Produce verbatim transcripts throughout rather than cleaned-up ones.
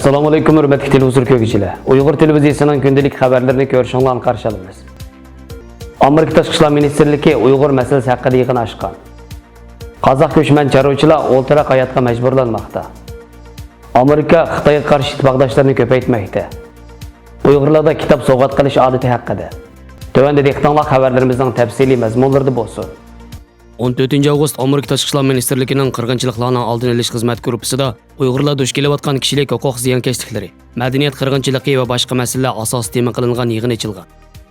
ئەسسالامۇ ئەلەيكۇم، ھۆرمەتلىك تېلېۋىزور كۆرگۈچىلەر. ئۇيغۇر تېلېۋىزىيىسىنىڭ كۈندىلىك خەۋەرلىرىنى كۆرۈشۈڭلارنى قارشى ئالىمىز. ئامېرىكا تاشقى ئىشلار مىنىستىرلىكى ئۇيغۇر مەسىلىسى ھەققىدە يىغىن ئاچقان. قازاق كۆچمەن چارۋىچىلار ئولتۇراق ھاياتقا مەجبۇرلانماقتا. ئامېرىكا خىتايغا قارشى ئىتتىپاقداشلىرىنى كۆپەيتمەكتە. ئۇيغۇرلاردا كىتاب سوۋغات قىلىش ئادىتى ھەققىدە. تۆۋەندە دىققىتىڭلار خەۋەرلىرىمىزنىڭ تەپسىلىي مەزمۇنلىرىدا بولسۇن. ئون تۆتىنچى ئاۋغۇست ئامېرىكا تاشقى ئىشلار مىنىستىرلىكىنىڭ قىرغىنچىلىقلارنىڭ ئالدىنى ئېلىش خىزمەت گۇرۇپپىسىدا ئۇيغۇرلار دۇچ كېلىۋاتقان كىشىلىك ھوقۇق زىيانكەشلىكلىرى، مەدەنىيەت قىرغىنچىلىقى ۋە باشقا مەسىلىلەر ئاساسىي تېما قىلىنغان يىغىن ئېچىلغان.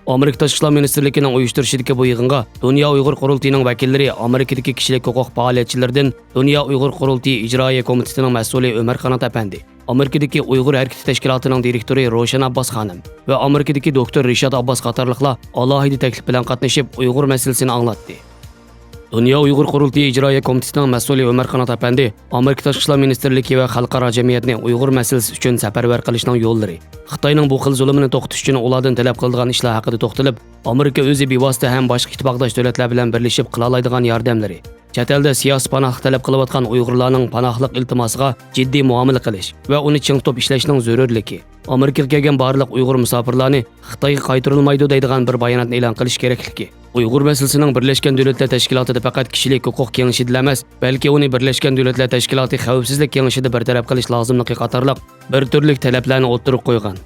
ئامېرىكا تاشقى ئىشلار مىنىستىرلىكىنىڭ ئۇيۇشتۇرۇشىدىكى بۇ يىغىنغا دۇنيا ئۇيغۇر قۇرۇلتىيىنىڭ ۋەكىللىرى، ئامېرىكىدىكى كىشىلىك ھوقۇق پائالىيەتچىلىرىدىن دۇنيا ئۇيغۇر قۇرۇلتىيى ئىجرائىيە كومىتېتىنىڭ مەسئۇلى ئۆمەر قانات ئەپەندى، ئامېرىكىدىكى ئۇيغۇر ھەرىكىتى تەشكىلاتىنىڭ دىرېكتورى روشەن ئابباس خانىم ۋە ئامېرىكىدىكى دوكتور رىشات ئابباس قاتارلىقلار ئالاھىدە تەكلىپ بىلەن قاتنىشىپ، ئۇيغۇر مەسىلىسىنى ئاڭلاتتى. دۇنيا ئۇيغۇر قۇرۇلتىيى ئىجرائىيە كومىتېتىنىڭ مەسئۇلى ئۆمەر قانات ئەپەندى ئامېرىكا تاشقى ئىشلار مىنىستىرلىكى ۋە خەلقئارا جەمئىيەتنى ئۇيغۇر مەسىلىسى ئۈچۈن سەپەرۋەر قىلىشنىڭ يوللىرى، خىتاينىڭ بۇ خىل زۇلۇمىنى توختىتىش ئۈچۈن ئۇلاردىن تەلەپ قىلىدىغان ئىشلار ھەققىدە توختىلىپ، ئامېرىكا ئۆزى بىۋاسىتە ھەم باشقا ئىتتىپاقداش دۆلەتلەر بىلەن بىرلىشىپ قىلالايدىغان ياردەملىرى، چەت ئەلدە سىياسىي پاناھلىق تەلەپ قىلىۋاتقان ئۇيغۇرلارنىڭ پاناھلىق ئىلتىماسىغا جىددىي مۇئامىلە قىلىش ۋە ئۇنى چىڭ تۇتۇپ ئىشلەشنىڭ زۆرۈرلۈكى، ئامېرىكىغا كەلگەن بارلىق ئۇيغۇر مۇساپىرلارنى خىتايغا قايتۇرۇلمايدۇ دەيدىغان بىر باياناتنى ئېلان قىلىش كېرەكلىكى، ئۇيغۇر مەسىلىسىنىڭ بىرلەشكەن دۆلەتلەر تەشكىلاتىدا پەقەت كىشىلىك ھوقۇق كېڭىشىدىلا ئەمەس، بەلكى ئۇنى بىرلەشكەن دۆلەتلەر تەشكىلاتى خەۋپسىزلىك كېڭىشىدە بىر تەرەپ قىلىش لازىملىقى قاتارلىق بىر تۈرلۈك تەلەپلەرنى ئوتتۇرىغا قويغان.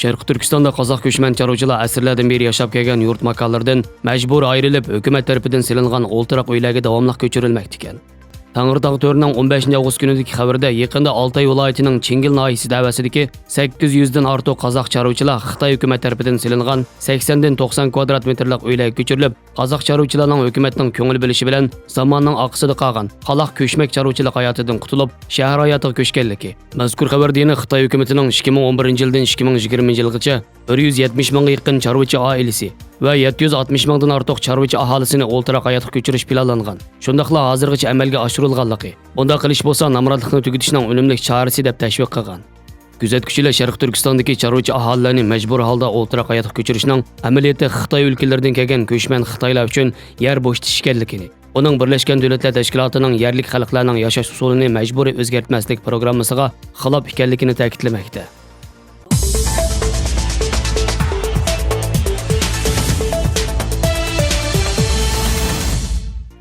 شەرقىي تۈركىستاندا قازاق كۆچمەن چارۋىچىلار ئەسىرلەردىن بېرى ياشاپ كەلگەن يۇرت ماكانلىرىدىن مەجبۇرىي ئايرىلىپ، ھۆكۈمەت تەرىپىدىن سېلىنغان ئولتۇراق ئۆيلەرگە داۋاملىق كۆچۈرۈلمەكتىكەن. تەڭرىتاغ تۆرىنىڭ ئون بەشىنچى ئاۋغۇست كۈنىدىكى خەۋىرىدە، يېقىندا ئالتاي ۋىلايىتىنىڭ چىڭگىل ناھىيەسى تەۋەسىدىكى سەككىز يۈزدىن ئارتۇق قازاق چارۋىچىلار خىتاي ھۆكۈمەت تەرىپىدىن سېلىنغان سەكسەندىن توقسان كۋادرات مېتىرلىق ئۆيلەرگە كۆچۈرۈلۈپ، قازاق چارۋىچىلارنىڭ ھۆكۈمەتنىڭ كۆڭۈل بۆلۈشى بىلەن زاماننىڭ ئارقىسىدا قالغان قالاق كۆچمەك چارۋىچىلىق ھاياتىدىن قۇتۇلۇپ، شەھەر ھاياتىغا كۆچكەنلىكى، مەزكۇر خەۋەردە يەنە خىتاي ھۆكۈمىتىنىڭ ئىككى مىڭ ئون بىرىنچى يىلدىن ئىككى مىڭ يىگىرمىنچى يىلغىچە بىر يۈز يەتمىش مىڭغا يېقىن چارۋىچى ئائىلىسى ۋە يەتتە يۈز ئاتمىش مىڭدىن ئارتۇق چارۋىچى ئاھالىسىنى ئولتۇراق ھاياتقا كۆچۈرۈش پىلانلانغان، شۇنداقلا ھازىرغىچە ئەمەلگە ئاشۇرۇلغانلىقى، بۇنداق قىلىش بولسا نامراتلىقنى تۈگىتىشنىڭ ئۈنۈملۈك چارىسى دەپ تەشۋىق قىلغان. كۆزەتكۈچىلەر شەرقىي تۈركىستاندىكى چارۋىچى ئاھالىلەرنى مەجبۇرىي ھالدا ئولتۇراق ھاياتقا كۆچۈرۈشنىڭ ئەمەلىيەتتە خىتاي ئۆلكىلىرىدىن كەلگەن كۆچمەن خىتايلار ئۈچۈن يەر بوشىتىش ئىكەنلىكىنى، ئۇنىڭ بىرلەشكەن دۆلەتلەر تەشكىلاتىنىڭ يەرلىك خەلقلەرنىڭ ياشاش ئۇسۇلىنى مەجبۇرىي ئۆزگەرتمەسلىك پروگراممىسىغا خىلاپ ئىكەنلىكىنى تەكىتلىمەكتە.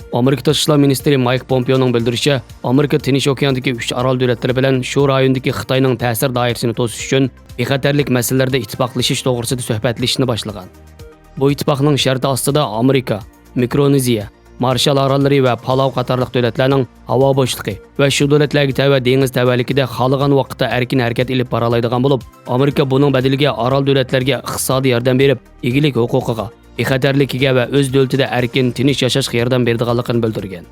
ئامېرىكا تاشقى ئىشلار مىنىستىرى مايك پومپېئونىڭ بىلدۈرۈشىچە، ئامېرىكا تىنچ ئوكياندىكى ئۈچ ئارال دۆلەتلىرى بىلەن شۇ رايوندىكى خىتاينىڭ تەسىر دائىرىسىنى توسۇش ئۈچۈن بىخەتەرلىك مەسىلىلىرىدە ئىتتىپاقلىشىش توغرىسىدا سۆھبەتلىشىشنى باشلىغان. بۇ ئىتتىپاقنىڭ شەرتى ئاستىدا ئامېرىكا، مىكرونېزىيە، مارشال ئاراللىرى ۋە پالاۋ قاتارلىق دۆلەتلەرنىڭ ھاۋا بوشلۇقى ۋە شۇ دۆلەتلەرگە تەۋە دېڭىز تەۋەلىكىدە خالىغان ۋاقىتتا ئەركىن ھەرىكەت ئېلىپ بارالايدىغان بولۇپ، ئامېرىكا بۇنىڭ بەدىلىگە ئارال دۆلەتلەرگە ئىقتىسادىي ياردەم بېرىپ، ئىگىلىك ھوقۇقىغا، بىخەتەرلىكىگە ۋە ئۆز دۆلىتىدە ئەركىن، تىنچ ياشاشقا ياردەم بېرىدىغانلىقىنى بىلدۈرگەن.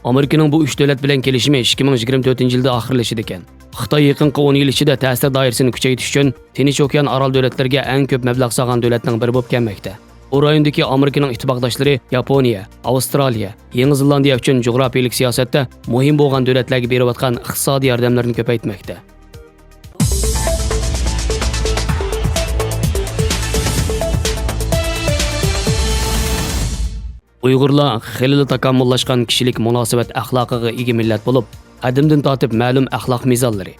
ئامېرىكىنىڭ بۇ ئۈچ دۆلەت بىلەن كېلىشىمى ئىككى مىڭ يىگىرمە تۆتىنچى يىلدا ئاخىرلىشىدىكەن. خىتاي يېقىنقى ئون يىل ئىچىدە تەسىر دائىرىسىنى كۈچەيتىش ئۈچۈن تىنچ ئوكيان ئارال دۆلەتلىرىگە ئەڭ كۆپ مەبلەغ سالغان دۆلەتنىڭ بىرى بولۇپ كەلمەكتە. بۇ رايوندىكى ئامېرىكىنىڭ ئىتتىپاقداشلىرى ياپونىيە، ئاۋسترالىيە، يېڭى زېلاندىيە ئۈچۈن جۇغراپىيىلىك سىياسەتتە مۇھىم بولغان دۆلەتلەرگە بېرىۋاتقان ئىقتىسادىي ياردەملىرىنى كۆپەيتمەكتە. ئۇيغۇرلار خېلىلا تاكامۇللاشقان كىشىلىك مۇناسىۋەت ئەخلاقىغا ئىگە مىللەت بولۇپ، قەدىمدىن تارتىپ مەلۇم ئەخلاق مىزانلىرى،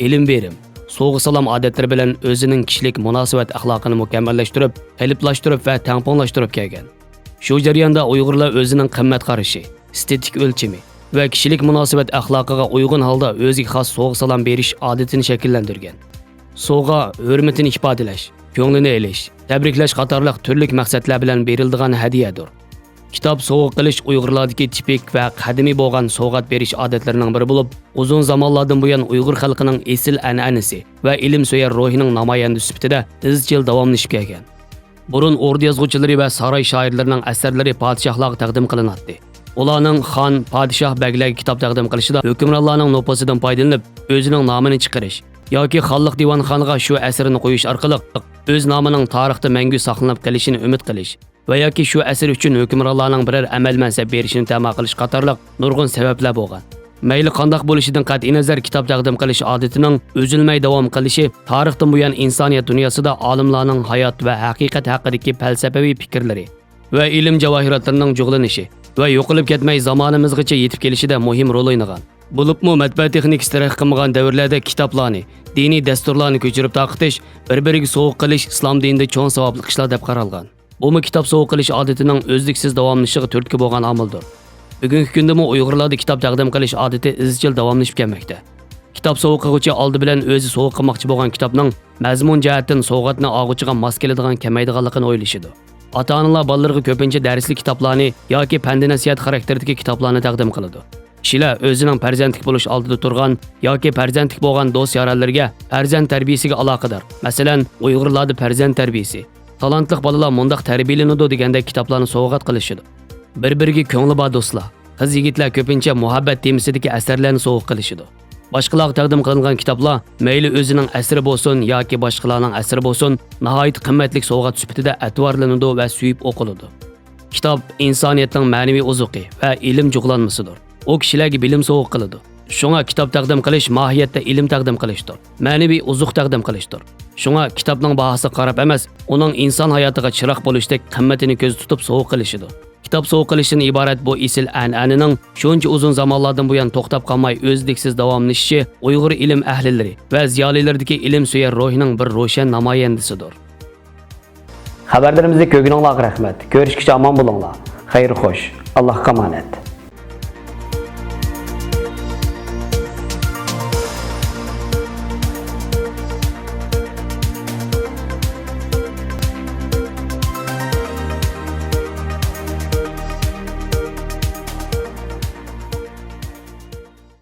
ئېلىم-بېرىم، سوۋغا-سالام ئادەتلىرى بىلەن ئۆزىنىڭ كىشىلىك مۇناسىۋەت ئەخلاقىنى مۇكەممەللەشتۈرۈپ، قېلىپلاشتۇرۇپ ۋە تەڭپۇڭلاشتۇرۇپ كەلگەن. شۇ جەرياندا ئۇيغۇرلار ئۆزىنىڭ قىممەت قارىشى، ئېستېتىك ئۆلچىمى ۋە كىشىلىك مۇناسىۋەت ئەخلاقىغا ئۇيغۇن ھالدا ئۆزىگە خاس سوۋغا-سالام بېرىش ئادىتىنى شەكىللەندۈرگەن. سوۋغا ھۆرمىتىنى ئىپادىلەش، كۆڭلىنى ئېلىش، تەبرىكلەش قاتارلىق تۈرلۈك مەقسەتلەر بىلەن بېرىلىدىغان ھەدىيەدۇر. كىتاب سوۋغا قىلىش ئۇيغۇرلاردىكى تىپىك ۋە قەدىمىي بولغان سوۋغات بېرىش ئادەتلىرىنىڭ بىرى بولۇپ، ئۇزۇن زامانلاردىن بۇيان ئۇيغۇر خەلقىنىڭ ئېسىل ئەنئەنىسى ۋە ئىلىمسۆيەر روھىنىڭ نامايەندىسى سۈپىتىدە ئىزچىل داۋاملىشىپ كەلگەن. بۇرۇن ئوردا يازغۇچىلىرى ۋە ساراي شائىرلىرىنىڭ ئەسەرلىرى پادىشاھلارغا تەقدىم قىلىناتتى. ئۇلارنىڭ خان، پادىشاھ، بەگلەرگە كىتاب تەقدىم قىلىشىدا ھۆكۈمرانلارنىڭ نوپۇزىدىن پايدىلىنىپ، ئۆزىنىڭ نامىنى چىقىرىش ياكى خانلىق دىۋانخانىغا شۇ ئەسىرىنى قويۇش ئارقىلىق ئۆز نامىنىڭ تارىختا مەڭگۈ ساقلىنىپ قېلىشىنى ئۈمىد قىلىش ۋە ياكى شۇ ئەسىر ئۈچۈن ھۆكۈمرانلارنىڭ بىرەر ئەمەل-مەنسەپ بېرىشىنى تەما قىلىش قاتارلىق نۇرغۇن سەۋەبلەر بولغان. مەيلى قانداق بولۇشىدىن قەتئىينەزەر، كىتاب تەقدىم قىلىش ئادىتىنىڭ ئۈزۈلمەي داۋام قىلىشى تارىختىن بۇيان ئىنسانىيەت دۇنياسىدا ئالىملارنىڭ ھايات ۋە ھەقىقەت ھەققىدىكى پەلسەپىۋى پىكىرلىرى، ۋە ئىلىم جاۋاھىراتلىرىنىڭ جۇغلىنىشى ۋە يوقىلىپ كەتمەي زامانىمىزغىچە يېتىپ كېلىشىدە مۇھىم رول ئوينىغان. بولۇپمۇ مەتبەئە تېخنىكىسى تەرەققىي قىلمىغان دەۋرلەردە كىتابلارنى، دىنىي دەستۇرلارنى كۆچۈرۈپ تارقىتىش، بىر-بىرىگە سوۋغا قىلىش ئىسلام دىنىدا چوڭ ساۋابلىق ئىشلار دەپ قارالغان. بۇمۇ كىتاب سوۋغا قىلىش ئادىتىنىڭ ئۈزلۈكسىز داۋاملىشىشىغا تۈرتكە بولغان ئامىلدۇر. بۈگۈنكى كۈندىمۇ ئۇيغۇرلاردا كىتاب تەقدىم قىلىش ئادىتى ئىزچىل داۋاملىشىپ كەلمەكتە. كىتاب سوۋغا قىلغۇچى ئالدى بىلەن ئۆزى سوۋغا قىلماقچى بولغان كىتابنىڭ مەزمۇن جەھەتتىن سوۋغاتنى ئالغۇچىغا ماس كېلىدىغان كەلمەيدىغانلىقىنى ئويلىشىدۇ. ئاتا-ئانىلار بالىلىرىغا كۆپىنچە دەرسلىك كىتابلارنى ياكى پەندى نەسىھەت خاراكتېرىدىكى كىتابلارنى تەقدىم قىلىدۇ. كىشىلەر ئۆزىنىڭ پەرزەنتلىك بولۇش ئالدىدا تۇرغان ياكى پەرزەنتلىك بولغان دوست-يارەنلىرىگە پەرزەنت تەربىيىسىگە ئالاقىدار، مەسىلەن، ئۇيغۇرلاردا پەرزەنت تەربىيىسى، تالانتلىق بالىلار مۇنداق تەربىيىلىنىدۇ دېگەندەك كىتابلارنى سوۋغات قىلىشىدۇ. بىر-بىرىگە كۆڭلى بار دوستلار، قىز-يىگىتلەر كۆپىنچە مۇھەببەت تېمىسىدىكى ئەسەرلەرنى سوۋغا قىلىشىدۇ. باشقىلارغا تەقدىم قىلىنغان كىتابلار مەيلى ئۆزىنىڭ ئەسىرى بولسۇن ياكى باشقىلارنىڭ ئەسىرى بولسۇن، ناھايىتى قىممەتلىك سوۋغات سۈپىتىدە ئەتىۋارلىنىدۇ ۋە سۆيۈپ ئوقۇلىدۇ. كىتاب ئىنسانىيەتنىڭ مەنىۋى ئوزۇقى ۋە ئىلىم جۇغلانمىسىدۇر. ئۇ كىشىلەرگە بىلىم سوۋغا قىلىدۇ. شۇڭا كىتاب تەقدىم قىلىش ماھىيەتتە ئىلىم تەقدىم قىلىشتۇر، مەنىۋى ئوزۇق تەقدىم قىلىشتۇر. شۇڭا كىتابنىڭ باھاسىغا قاراپ ئەمەس، ئۇنىڭ ئىنسان ھاياتىغا چىراغ بولۇشتەك قىممىتىنى كۆزدە تۇتۇپ سوۋغا قىلىشىدۇ. كىتاب سوۋغا قىلىشتىن ئىبارەت بۇ ئېسىل ئەنئەنىنىڭ شۇنچە ئۇزۇن زامانلاردىن بۇيان توختاپ قالماي ئۈزلۈكسىز داۋاملىشىشى ئۇيغۇر ئىلىم ئەھلىلىرى ۋە زىيالىيلىرىدىكى ئىلىمسۆيەر روھىنىڭ بىر روشەن نامايەندىسىدۇر. خەۋەرلىرىمىزنى كۆرگىنىڭلارغا رەھمەت. كۆرۈشكىچە ئامان بولۇڭلار. خەير خوش. ئاللاھقا ئامانەت.